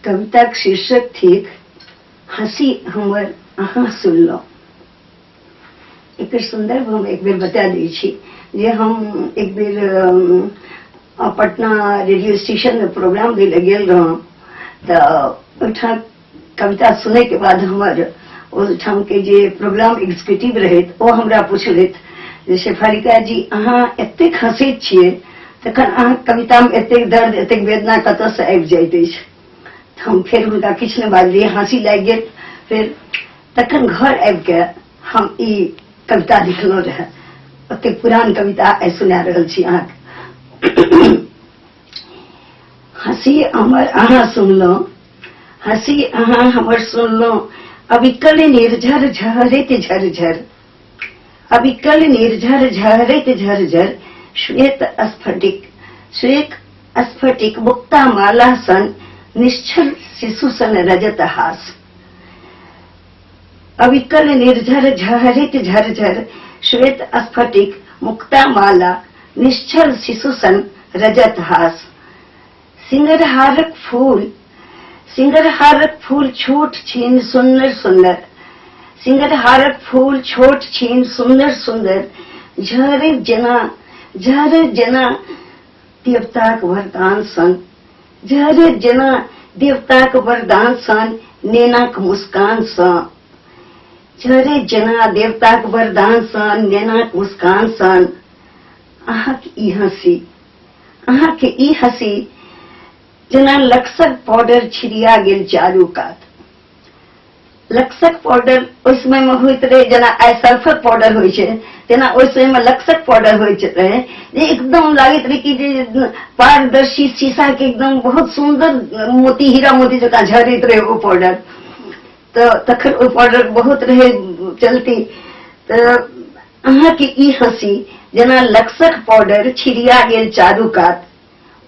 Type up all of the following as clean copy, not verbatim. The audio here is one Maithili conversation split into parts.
कविताक शीर्षक थिक हँसी हमर अहाँ सुनलहुँ। एकर संदर्भ हम एक बेर बता दै छी जे हम एक बेर पटना रेडियो स्टेशन में प्रोग्राम दै लए गेल रहौं, तऽ ओहिठाम कविता सुनैके बाद हमर ओहिठाम के जे प्रोग्राम एग्जीक्यूटिव रहथि ओ हमरा पुछलथि जे शेफालिका जी अहाँ एतेक हँसैत छियै तखन अहाँके कवितामे एतेक दर्द एतेक वेदना कतऽसँ आबि जाइत अछि। हम फेर हुनका किछु नहि बाजलियै, हँसी लागि गेल। फेर तखन घर आबिके हम ई कविता लिखलहुँ रहए। ओतेक पुरान कविता आइ सुना रहल छी अहाँके। हँसी हमर अहाँ सुनलहुँ, हँसी अहाँ हमर सुनलहुँ, अविकल निर्झर झहरैत झरझर, अविकल निर्झर झहरैत झरझर, श्वेत स्फटिक, श्वेत स्फटिक मुक्ता माला सन निश्चल शिशु सन रजत हास। अविकल निर्झर झहरैत झरझर, श्वेत स्फटिक मुक्ता माला निश्चल शिशु सन रजत हास। सिंगरहारक फूल, सिंगरहारक फूल छोट छीन सुन्नर सुन्नर, सिंगरहारक फूल छोट छीन सुन्नर सुन्दर, झहरैत जेना, झहरैत जेना देवताक वरदान सन, झहरैत जेना देवताक वरदान सन नेनाक मुस्कान सँ, झहरैत जेना देवताक वरदान सन नेनाक मुस्कान सन। अहाँक ई हँसी, अहाँके ई हँसी जेना लक्सक पाउडर छिड़िया गेल चारू कात। लक्सक पाउडर ओहि समय में होइत रहे, जेना आइ सल्फर पाउडर होइ छै तेना ओहि समय में लक्सक पाउडर होइत रहे, जे एकदम लागैत रहे कि जे पारदर्शी शीशा के एकदम बहुत सुंदर मोती हीरा मोती जकाँ झरैत रहे ओ पाउडर। तऽ तखन ओ पाउडर बहुत रहे चलती। तऽ अहाँके ई हँसी जेना लक्सक पाउडर छिड़िया गेल चारू कात,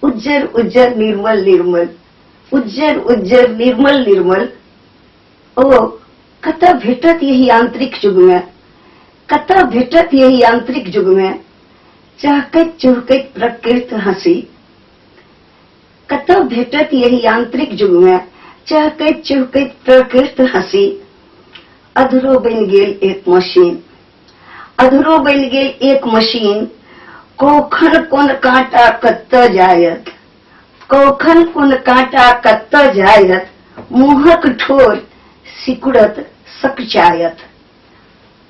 उज्जर उज्जर निर्मल निर्मल, उज्जर उज्जर निर्मल निर्मल। ओ कतऽ भेटत यही यांत्रिक युग में, कतऽ भेटत यही यांत्रिक युग में चहकैत चुहकैत प्रकृत हँसी, कतऽ भेटत यही यांत्रिक युग में चहकैत चुहकैत प्रकृत हँसी। अधरो बनि गेल एक मशीन, अधरो बनि गेल एक मशीन, कौखन कोन कांटा कतऽ जायत, कौखन कोन कांटा कतऽ जायत, मुँहक ठोर सिकुड़त सकचायत।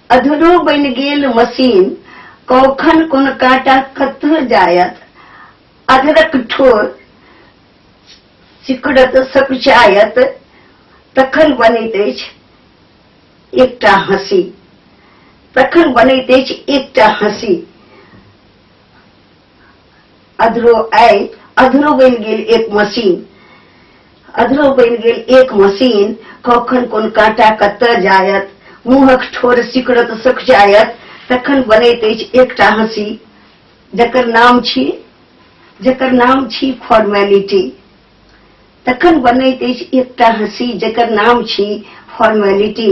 अधरो बनि गेल मशीन, कौखन कोन कांटा कतऽ जायत, अधरक ठोर सिकुड़त सकुचायत, तखन बनैत अछि एकटा हँसी, तखन बनैत अछि एकटा हँसी। अधरो आइ अधरो बनि गेल एक मशीन, अधरो बनि गेल एक मशीन, कखन कोन कांटा कतऽ जायत, मुँहक ठोर सिकुड़त सकुचायत, तखन बनैत अछि एकटा हँसी, जकर नाम छी, जकर नाम छी फॉर्मेलिटी। तखन बनैत अछि एकटा हँसी जकर नाम छी फॉर्मेलिटी।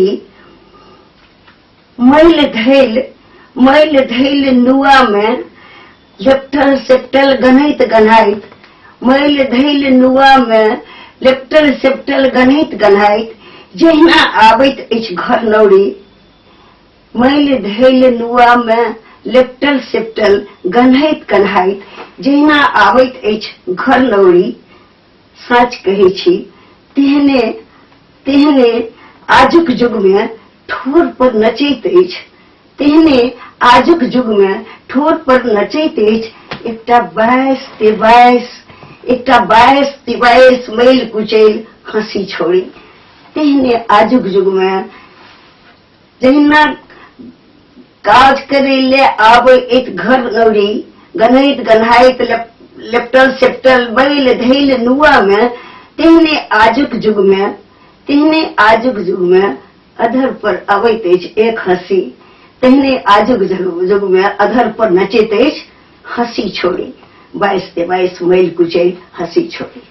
मैल धैल, मैल धैल नुआ में लेपटल सेपटल गन्हैत गन्हाइत, मैल धैल नुआ में लेपटल सेपटल गन्हैत गन्हाइत, जहिना आबैत अछि घर नौरी, मैल धैल नुआ में लेपटल सेपटल गन्हैत गन्हाइत, जहिना आबैत अछि घर नौरी, साँच कहै छी तेहने तेहने आजुक युग में ठोर पर नचैत अछि, तेहने आजुक युग में ठोर पर नचैत अछि एकटा 22 तेबाइस, एकटा 22 तेबाइस मैल कुचैल हँसी छोड़ी, तेहने आजुक युग में जहिना काज करै ले आबै एक घर नौरी, गन्हैत गन्हाइत लेपटल सेपटल बैल धैल नुआ में, तेहने आजुक युग में, तेहने आजुक युग में अधर पर अबैत अछि एक हँसी, तेहने आजुक युग में अधर पर नचैत अछि हँसी छोड़ी, 22 तेबाइस मैल कुचैल हँसी छोड़ी।